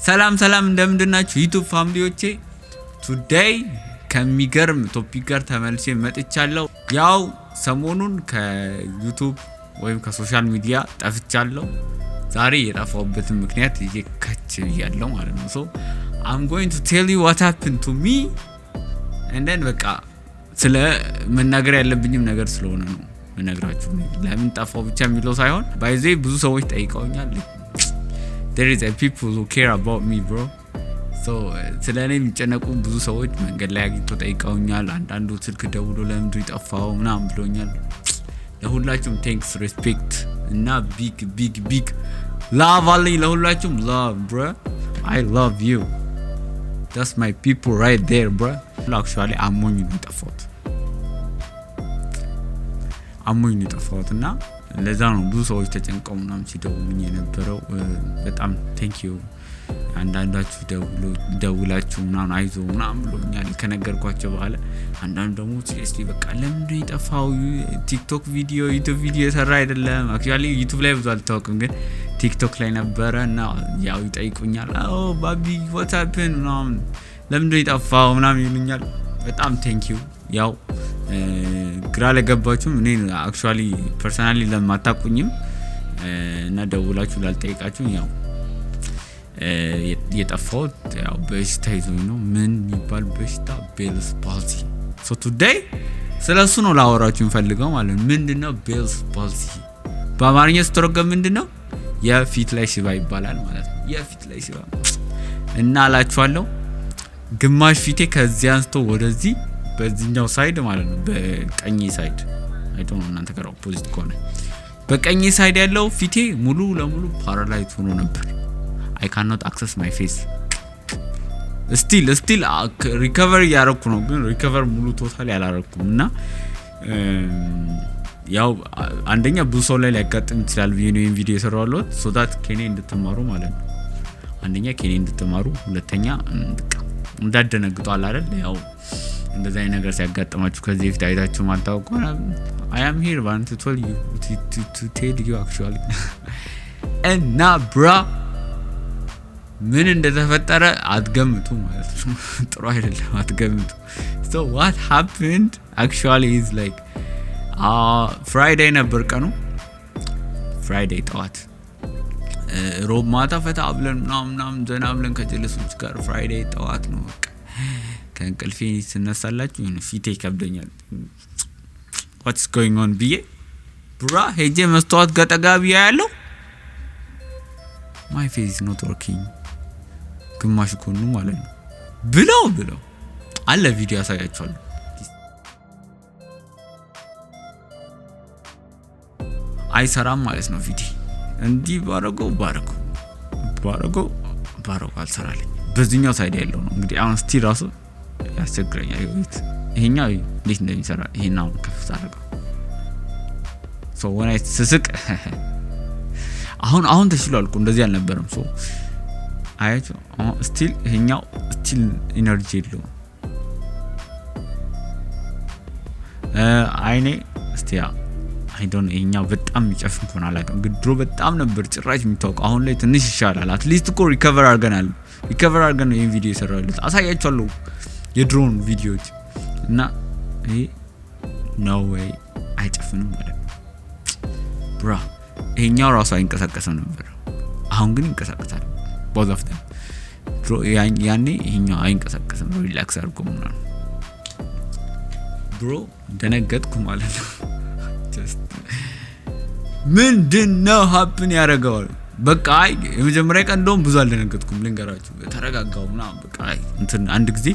ሰላም ሰላም፣ እንደምንድናችሁ YouTube family ዎቼ? Today ከሚገርም topic ጋር ተመልሼ መጥቻለሁ። ያው ሰሞኑን ከ YouTube ወይም ከ social media ጠፍቻለሁ። ዛሬ የጠፋሁበትን ምክንያት ይዤ ከች ብያለሁ ማለት ነው። So I'm going to tell you what happened to me and then በቃ ስለ መናገር ያለብኝም ነገር ስለሆነ ነው ምነግራችሁ። ለምን ጠፋው ብቻ የሚለው ሳይሆን፣ by the way ብዙ ሰዎች ጠይቀውኛል። There is a people who care about me, bro. So ስለ እኔ የሚጨነቁ ብዙ ሰዎች መንገድ ላይ አግኝቶ ጠይቀውኛል። አንዳንዱ ስልክ ደውሎ ለምንድን የጠፋው ምናምን ብሎኛል። ለሁላችሁም thanks፣ respect እና big, big, big love አለኝ ለሁላችሁም። Love, bro, I love you. That's my people right there, bro. Actually አሞኝ ነው የጠፋሁት፣ አሞኝ ነው የጠፋሁት እና ለዛ ነው ብዙ ሰዎች ተጨንቀው ምናምን ሲደውሉኝ የነበረው። በጣም thank you። አንዳንዳችሁ ደውላችሁ ምናምን አይዞ ምናምን ብሎኛል ከነገርኳቸው በኋላ። አንዳንዱ ደግሞ seriously በቃ ለምንድን የጠፋው፣ TikTok ቪዲዮ፣ YouTube ቪዲዮ የሰራ አይደለም። Actually YouTube ላይ ብዙ አልታወቅም፣ ግን TikTok ላይ ነበረ እና ያው ይጠይቁኛል። "ባቢ, what happened?" ምናምን፣ ለምንድን የጠፋው ምናምን ይሉኛል። በጣም thank you። ያው ግራ ለገባችሁም፣ እኔ actually personally ለማታቁኝም እና ደውላችሁ ላልጠይቃችሁም፣ ያው የጠፋሁት ያው በሽታ ይዞኝ ነው። ምን የሚባል በሽታ? Bell's palsy። So today ስለ እሱ ነው ላወራችሁ የምፈልገው ማለት ነው። ምንድን ነው Bell's palsy? በአማርኛ ስተረጎም ምንድን ነው? የፊት ላይ ሽባ ይባላል ማለት ነው። የፊት ላይ ሽባ እና አላችኋለሁ፣ ግማሽ ፊቴ ከዚህ አንስቶ ወደዚህ በዚህኛው side ማለት ነው፣ በቀኝ side፣ I don't know እናንተ ጋር opposite ከሆነ፣ በቀኝ side ያለው ፊቴ ሙሉ ለሙሉ paralyze ሆኖ ነበር። አይ ካኖት አክሰስ ማይ ፌስ። ስቲል ሪከቨር እያረኩ ነው፣ ግን recover ሙሉ totally አላረኩም። እና ያው አንደኛ ብዙ ሰው ላይ ሊያጋጥም ይችላል ብዬ ነው ይህን ቪዲዮ የሰራሁት፣ so that ከኔ እንድትማሩ ማለት ነው። አንደኛ ከኔ እንድትማሩ፣ ሁለተኛ በቃ እንዳትደነግጡ አለ አይደል? ያው እንደዚህ አይነት ነገር ሲያጋጥማችሁ ከዚህ በፊት አይታችሁ ማታውቁ ከሆነ I am here one to tell you actually። እና bruh፣ ምን እንደተፈጠረ አትገምቱ ማለት ነው። ጥሩ አይደለም፣ አትገምቱ። So what happened actually is like Friday ነበር ቀኑ። Friday ጠዋት፣ ሮብ ማታ ፈታ ብለን ምናምን ምናምን ዘና ብለን ከጀለሶች ጋር፣ Friday ጠዋት ነው በቃ ከእንቅልፌ ስነሳላችሁ የሆነ ፊቴ ይከብደኛል። "What's going on?" ብዬ bruh ሄጄ መስተዋት ጋር ጠጋ ብዬ ያለው my face not working፣ ግማሽ ጎኑ ማለት ነው። ብለው ብለው አለ፣ ቪዲዮ ያሳያችኋለሁ። አይሰራም ማለት ነው ፊቴ። እንዲህ ባረገው ባረገው ባረገው ባረገው አልሰራልኝ። በዚህኛው side ያለው ነው እንግዲህ። አሁን still ራሱ ያስቸግረኛል። ይኸው ይሄኛው እንዴት እንደሚሰራ፣ ይሄን አሁን ከፍ ሳደርገው፣ so when I ስስቅ አሁን አሁን ተሽሏል እኮ፣ እንደዚህ አልነበረም። So አያችሁ፣ አሁን still ይሄኛው still energy የለውም። አይኔ እስቲ I don't፣ ይሄኛው በጣም የሚጨፍን ከሆነ አላውቅም፣ ግን ድሮ በጣም ነበር ጭራሽ የሚታወቀው። አሁን ላይ ትንሽ ይሻላል። At least እኮ recover አድርገናል። Recover አድርገን ነው ይሄን ቪዲዮ የሰራሁት። አሳያችኋለሁ የድሮን ቪዲዮዎች። እና ይሄ no way አይጨፍንም ማለት ነው bruh። ይሄኛው ራሱ አይንቀሳቀስም ነበር። አሁን ግን ይንቀሳቀሳል። Both of them። ድሮ ያኔ ይሄኛው አይንቀሳቀስም፣ relax አድርጎ ምናምን። Bro፣ ደነገጥኩ ማለት ነው። Just ምንድን ነው happen ያደረገዋል? በቃ አይ የመጀመሪያ ቀን እንደውም ብዙ አልደነገጥኩም፣ ልንገራችሁ፣ ተረጋጋው ምናምን። በቃ አይ እንትን አንድ ጊዜ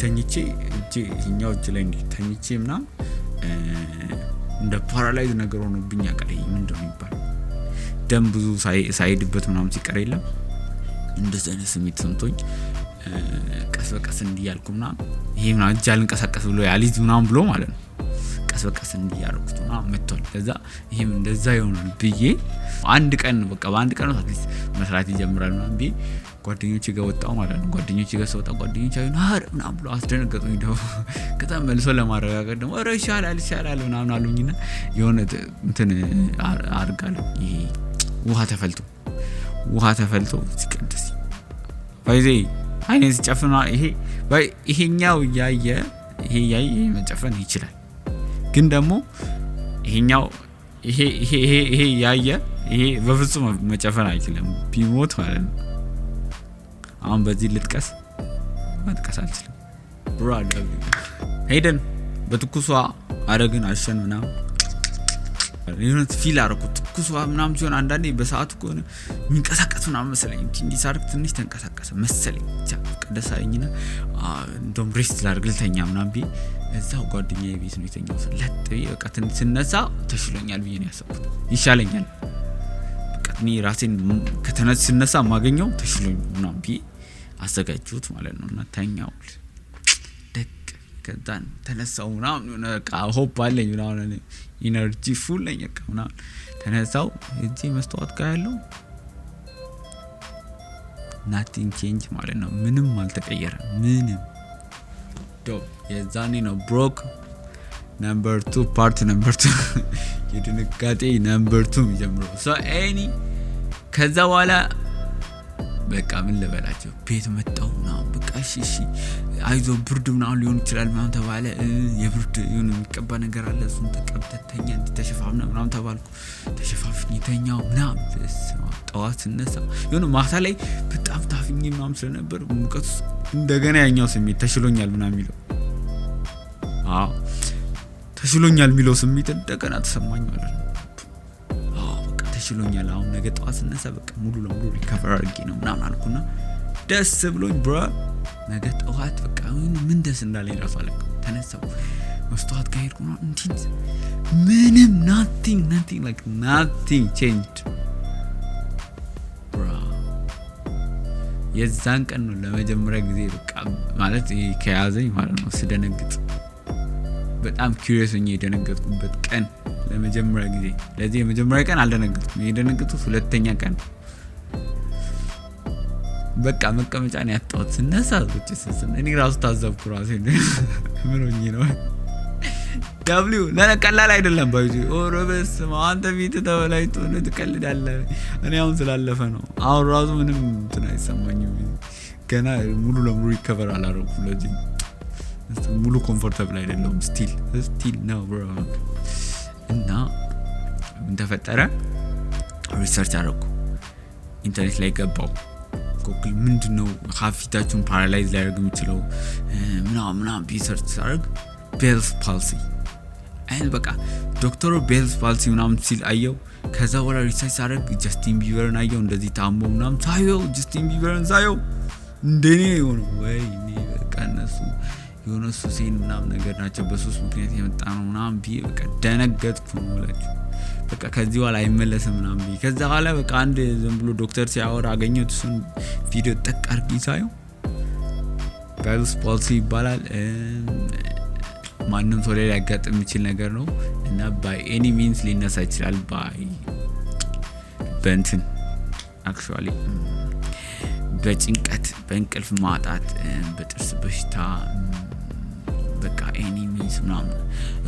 ተኝቼ እጄ ይሄኛው እጅ ላይ እንዲህ ተኝቼ ምናምን እንደ paralyze ነገር ሆኖብኝ ያውቃል። ይሄ ምንድን ነው የሚባለው? ደም ብዙ ሳይሄድበት ምናምን ሲቀር የለም፣ እንደዚህ አይነት ስሜት ሰምቶኝ ቀስ በቀስ እንዲህ እያልኩ ምናምን ይሄ ምናምን እጅ አልንቀሳቀስ ብሎ ያሊዝ ምናምን ብሎ ማለት ነው። ቀስ በቀስ እንዲህ እያደረኩት ምናምን መጥቷል። ከዛ ይሄም እንደዛ ይሆናል ብዬ አንድ ቀን በቃ በአንድ ቀን at least መስራት ይጀምራል ምናምን ብዬ ጓደኞቼ ጋር ወጣሁ ማለት ነው። ጓደኞቼ ጋር ስወጣ ጓደኞቼ አዩን፣ ኧረ ምናምን ብሎ አስደነገጡኝ። ደግሞ ከዛ መልሶ ለማረጋገጥ ደግሞ ኧረ ይሻላል ይሻላል ምናምን አሉኝና የሆነ እንትን አድርጋለሁ፣ ይሄ ውሃ ተፈልቶ፣ ውሃ ተፈልቶ ሲቀደስ By the way አይኔን ስጨፍን ይሄ ይሄኛው እያየ፣ ይሄ እያየ መጨፈን ይችላል። ግን ደግሞ ይሄኛው ይሄ ይሄ ይሄ ይሄ እያየ ይሄ በፍጹም መጨፈን አይችልም፣ ቢሞት ማለት ነው። አሁን በዚህ ልጥቀስ፣ መጥቀስ አልችልም። Bro፣ ሄደን በትኩሷ አረግን፣ አሸን ምናምን፣ የሆነ feel አደረኩት። ትኩሷ ምናምን ሲሆን አንዳንዴ በሰዓቱ ከሆነ የሚንቀሳቀስ ምናምን መሰለኝ። እንዲህ ሳደርግ ትንሽ ተንቀሳቀሰ መሰለኝ። ብቻ በቃ ደስ አለኝና እንደውም rest ላድርግ፣ ልተኛ ምናምን ብዬ እዛው ጓደኛዬ ቤት ነው የተኛሁት። ለጥ ብዬ በቃ ትንሽ ስነሳ ተሽሎኛል ብዬ ነው ያሰብኩት። ይሻለኛል፣ በቃ እኔ ራሴን ከተነስ ስነሳ የማገኘው ተሽሎኝ ምናምን ብዬ አዘጋጅሁት ማለት ነው። እና ተኛው ደቅ። ከዛን ተነሳው ምናምን፣ የሆነ በቃ hope አለኝ ምናምን፣ energy full ነኝ በቃ ምናምን። ተነሳው፣ እዚህ መስተዋት ጋር ያለው nothing change ማለት ነው። ምንም አልተቀየረም። ምንም ዶ የዛኔ ነው broke number two፣ part number two፣ የድንጋጤ number two የሚጀምረው። So anyway ከዛ በኋላ በቃ ምን ልበላቸው፣ ቤት መጣሁ ምናምን፣ በቃ እሺ እሺ አይዞ ብርድ ምናምን ሊሆን ይችላል ምናምን ተባለ። የብርድ የሆነ የሚቀባ ነገር አለ፣ እሱን ተቀብተህ ተኛ፣ እንዲህ ተሸፋፍነህ ምናምን ተባልኩ። ተሸፋፍኜ ተኛው ምናምን። በስመ አብ፣ ጠዋት ስነሳ የሆነ ማታ ላይ በጣም ታፍኜ ምናምን ስለነበር ሙቀት ውስጥ እንደገና ያኛው ስሜት ተሽሎኛል ምናምን የሚለው፣ አዎ ተሽሎኛል የሚለው ስሜት እንደገና ተሰማኝ ማለት ነው። አዎ በቃ ተሽሎኛል። አሁን ነገ ጠዋት ስነሳ በቃ ሙሉ ለሙሉ recover አድርጌ ነው ምናምን አልኩና ደስ ብሎኝ bro፣ ነገ ጠዋት በቃ ምን ደስ እንዳለኝ ራሱ አላውቅም። ተነሳው፣ መስተዋት ጋር ሄድኩ፣ እንዲህ ምንም nothing, nothing, like nothing changed, bro። የዛን ቀን ነው ለመጀመሪያ ጊዜ በቃ ማለት ይሄ ከያዘኝ ማለት ነው፣ ስደነግጥ በጣም curious ሆኜ የደነገጥኩበት ቀን ለመጀመሪያ ጊዜ። ለዚህ የመጀመሪያ ቀን አልደነገጥኩም። የደነገጥኩት ሁለተኛ ቀን፣ በቃ መቀመጫ ነው ያጣሁት። ስነሳ ቁጭ ስስን እኔ ራሱ ታዘብኩ ራሴ፣ ምን ሆኜ ነው? W ቀላል አይደለም። By the way፣ ኦረ በስመ አብ፣ አንተ ፊት ተበላሽቶ ነው፣ ትቀልዳለህ። እኔ አሁን ስላለፈ ነው። አሁን ራሱ ምንም እንትን አይሰማኝም። ገና ሙሉ ለሙሉ recover አላረኩም። ለዚህ ሙሉ comfortable አይደለሁም። Still ነው bro። እና ምን ተፈጠረ? Research አደረኩ። ኢንተርኔት ላይ ገባው። ጎግል ምንድን ነው ፊታችሁን paralyze ሊያደርግ የሚችለው ምናምን ምናምን ብዬ search ሳደርግ Bell's palsy አይን በቃ ዶክተሩ Bell's palsy ምናምን ሲል አየው። ከዛ በኋላ research ሳደርግ ጀስቲን ቢበርን አየው፣ እንደዚህ ታሞ ምናምን ሳየው፣ ጀስቲን ቢበርን ሳየው እንደኔ የሆነው፣ ወይኔ በቃ እነሱ የሆነ ሱሴን ምናምን ነገር ናቸው፣ በሱስ ምክንያት የመጣ ነው ምናምን ብዬ በቃ ደነገጥኩ ነው የምላችሁ። በቃ ከዚህ በኋላ አይመለስም ምናምን ብዬ፣ ከዛ በኋላ በቃ አንድ ዝም ብሎ ዶክተር ሲያወራ አገኘሁት። እሱን ቪዲዮ ጠቅ አድርጌ ሳየው Bell's palsy ይባላል። ማንም ሰው ላይ ሊያጋጥም የሚችል ነገር ነው እና by any means ሊነሳ ይችላል። By በእንትን actually በጭንቀት፣ በእንቅልፍ ማጣት፣ በጥርስ በሽታ፣ በቃ any means ምናምን።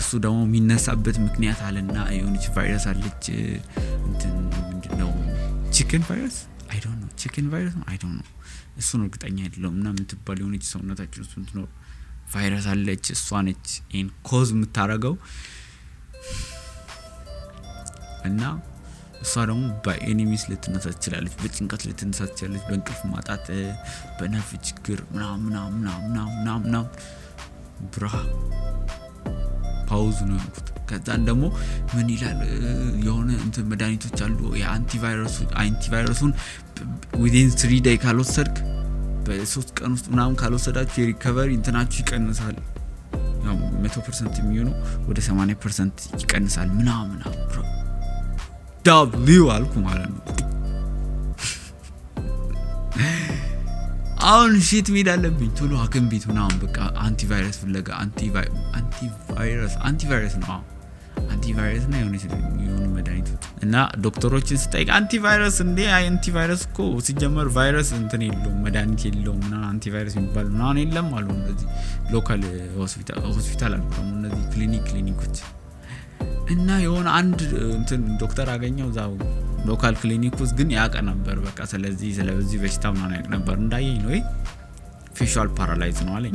እሱ ደግሞ የሚነሳበት ምክንያት አለና የሆነች ቫይረስ አለች፣ እንትን ምንድነው፣ chicken virus፣ I don't know፣ chicken virus ነው፣ I don't know፣ እሱን እርግጠኛ አይደለሁም። እና የምትባል የሆነች ሰውነታችን ውስጥ የምትኖር ቫይረስ አለች። እሷ ነች ይህን cause የምታደርገው። እና እሷ ደግሞ በ any means ልትነሳ ትችላለች። በጭንቀት ልትነሳ ትችላለች። በእንቅልፍ ማጣት፣ በነርቭ ችግር ምናምን ምናምን ምናምን ምናምን ምናምን። Bro፣ pause ነው ያልኩት። ከዛን ደግሞ ምን ይላል፣ የሆነ እንትን መድኃኒቶች አሉ፣ የ antivirus ኡን within 3 day ካልወሰድክ፣ በ3 ቀን ውስጥ ምናምን ካልወሰዳችሁ የ recovery እንትናችሁ ይቀንሳል። ያው 100% የሚሆነው ወደ 80% ይቀንሳል ምናምን። W አልኩ ማለት ነው። አሁን shit መሄድ አለብኝ ቶሎ ሐኪም ቤት ምናምን፣ በቃ antivirus ፍለጋ። Antivirus ነው፣ አዎ antivirus እና የሆኑ መድኃኒቶች። እና ዶክተሮችን ስጠይቅ antivirus እንዴ፣ antivirus እኮ ሲጀመር ቫይረስ እንትን የለውም፣ መድኃኒት የለውም ምናምን፣ antivirus የሚባል ምናምን የለም አሉ። እነዚህ local ሆስፒታል አሉ ደግሞ እነዚህ ክሊኒኮች። እና የሆነ አንድ እንትን ዶክተር አገኘው እዛው Local clinic ውስጥ ግን ያውቅ ነበር። በቃ ስለዚህ ስለዚህ በሽታ ምናምን ያውቅ ነበር። እንዳየኝ ነው facial paralyze ነው አለኝ።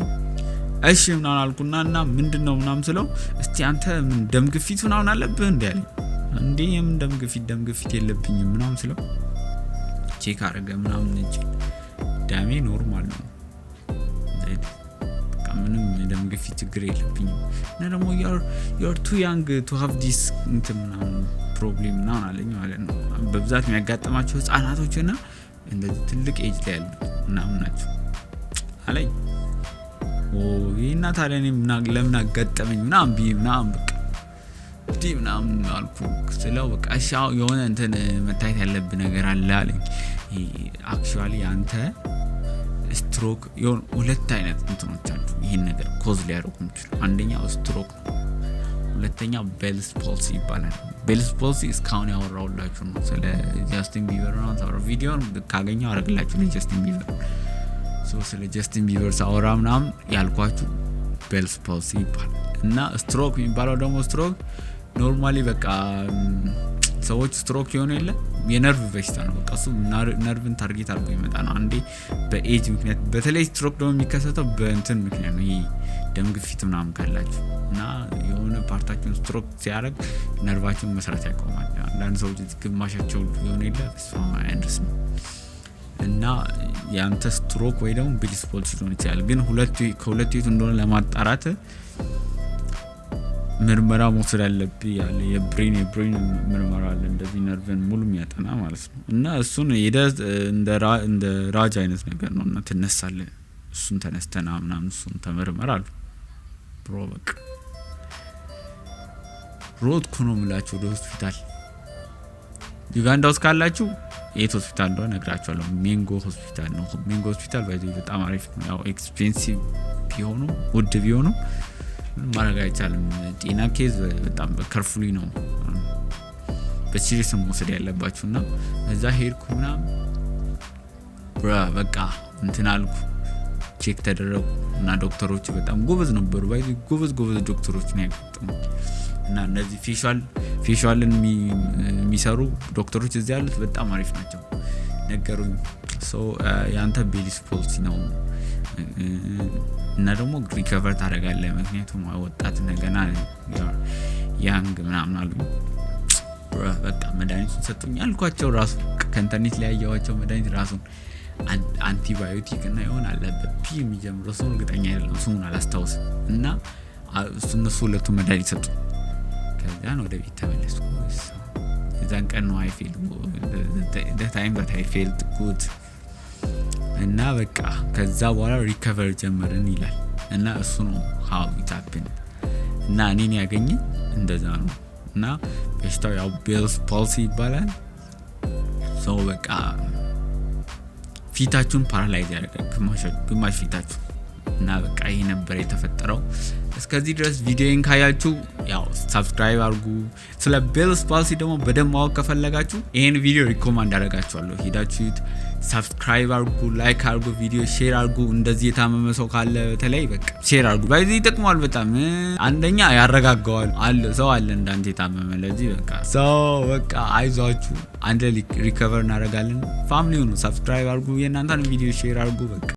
እሺ ምናምን አልኩና እና ምንድን ነው ምናምን ስለው፣ እስቲ አንተ ምን ደም ግፊት ምናምን አለብህ እንዴ አለኝ። እንዴ፣ የምን ደም ግፊት? ደም ግፊት የለብኝም ምናምን ስለው check አረገ ምናምን፣ እጅ ደሜ normal ነው፣ በቃ ምንም የደም ግፊት ችግር የለብኝም። እና ደግሞ "You're too young to have this እንትን ምናምን problem" ምናምን አለኝ ማለት ነው። በብዛት የሚያጋጥማቸው ህጻናቶች እና እንደዚህ ትልቅ ኤጅ ላይ ያሉት ምናምን ናቸው አለኝ። ይህና ታዲያ እኔ ለምን አጋጠመኝ ምናምን ብዬ ምናምን በቃ እንዲህ ምናምን አልኩ ስለው፣ በቃ እሺ አሁን የሆነ እንትን መታየት ያለብህ ነገር አለ አለኝ። Actually አንተ ስትሮክ የሆነ ሁለት አይነት እንትኖች አሉ ይህን ነገር cause ሊያደርጉ የሚችሉ። አንደኛው ስትሮክ ነው። ሁለተኛው Bell's palsy ይባላል። Bell's palsy እስካሁን ያወራሁላችሁ ነው። ስለ ጃስቲን ቢበር ነው ሳወራ፣ ቪዲዮን ካገኘው አደርግላችሁ ጀስቲን ቢበር። ስለ ጀስቲን ቢበር ሳወራ ምናምን ያልኳችሁ Bell's palsy ይባላል። እና ስትሮክ የሚባለው ደግሞ stroke normally በቃ ሰዎች ስትሮክ የሆነ የለ የነርቭ በሽታ ነው። በቃ እሱ ነርቭን target አድርጎ ይመጣ ነው። አንዴ በ age ምክንያት፣ በተለይ ስትሮክ ደግሞ የሚከሰተው በእንትን ምክንያት ነው። ይሄ ደም ግፊት ምናምን ካላችሁ እና የሆነ part ኣችሁን stroke ሲያደርግ ነርቫችሁን መስራት ያቆማል። አንዳንድ ሰዎች ግማሻቸው የሆነ የለ አያንድርስ ነው። እና የአንተ ስትሮክ ወይ ደግሞ Bell's palsy ሊሆን ይችላል። ግን ሁለቱ ከሁለቱ የቱ እንደሆነ ለማጣራት ምርመራ መውሰድ አለብህ ያለ የ brain ምርመራ አለ፣ እንደዚህ ነርቭን ሙሉ የሚያጠና ማለት ነው። እና እሱን ሄደህ እንደ ራጅ አይነት ነገር ነው እና ትነሳለህ። እሱን ተነስተና ምናምን እሱን ተመርመር አሉ። Bro፣ በቃ ሮጥኩ ነው የምላችሁ ወደ ሆስፒታል። ዩጋንዳ ውስጥ ካላችሁ የት ሆስፒታል እንደሆነ እነግራችኋለሁ። ሜንጎ ሆስፒታል ነው። ሜንጎ ሆስፒታል by the way በጣም አሪፍ ነው። ያው expensive ቢሆኑ፣ ውድ ቢሆኑ ምንም ማድረግ አይቻልም። ጤና case በጣም carefully ነው፣ በ serious መውሰድ ያለባችሁ። እና እዛ ሄድኩ ምናምን bro፣ በቃ እንትን አልኩ፣ check ተደረጉ እና ዶክተሮቹ በጣም ጎበዝ ነበሩ። By the way ጎበዝ ጎበዝ ዶክተሮች ነው ያጋጠሙኝ። እና እነዚህ facial ን የሚሰሩ ዶክተሮች እዚህ ያሉት በጣም አሪፍ ናቸው። ነገሩኝ፣ የአንተ Bell's palsy ነው እና ደግሞ recover ታደርጋለህ፣ ምክንያቱም ወጣት ነህ ገና፣ young ምናምን አሉኝ። በቃ መድኃኒቱን ሰጡኝ አልኳቸው። ራሱ ከኢንተርኔት ላይ ያየኋቸው መድኃኒት ራሱን አንቲባዮቲክ እና የሆነ አለ በ P የሚጀምረው፣ እሱን እርግጠኛ አይደለም፣ ስሙን አላስታውስም። እና እነሱ ሁለቱ መድኃኒት ሰጡ። ከዚያን ወደ ቤት ተመለስኩ። የዛን ቀን ነው I feel time that I felt good። እና በቃ ከዛ በኋላ recover ጀመርን ይላል። እና እሱ ነው how it happened። እና እኔን ያገኘኝ እንደዛ ነው። እና በሽታው ያው Bell's palsy ይባላል። So በቃ ፊታችሁን paralyze ያደርጋል፣ ግማሽ ፊታችሁ። እና በቃ ይሄ ነበር የተፈጠረው። እስከዚህ ድረስ ቪዲዮን ካያችሁ ያው subscribe አድርጉ። ስለ Bell's palsy ደግሞ በደንብ ማወቅ ከፈለጋችሁ ይሄን ቪዲዮ recommend አደርጋችኋለሁ። ሄዳችሁ subscribe አድርጉ፣ like አድርጉ፣ ቪዲዮ share አድርጉ። እንደዚህ የታመመ ሰው ካለ በተለይ በቃ share አድርጉ። By the way ይጠቅመዋል በጣም። አንደኛ ያረጋጋዋል፣ አለ ሰው አለ እንዳንተ የታመመ። ለዚህ በቃ ሰው በቃ አይዟችሁ፣ አንድ ላይ recover እናደርጋለን። Family ሁኑ፣ subscribe አድርጉ፣ የእናንተን ቪዲዮ share አድርጉ። በቃ።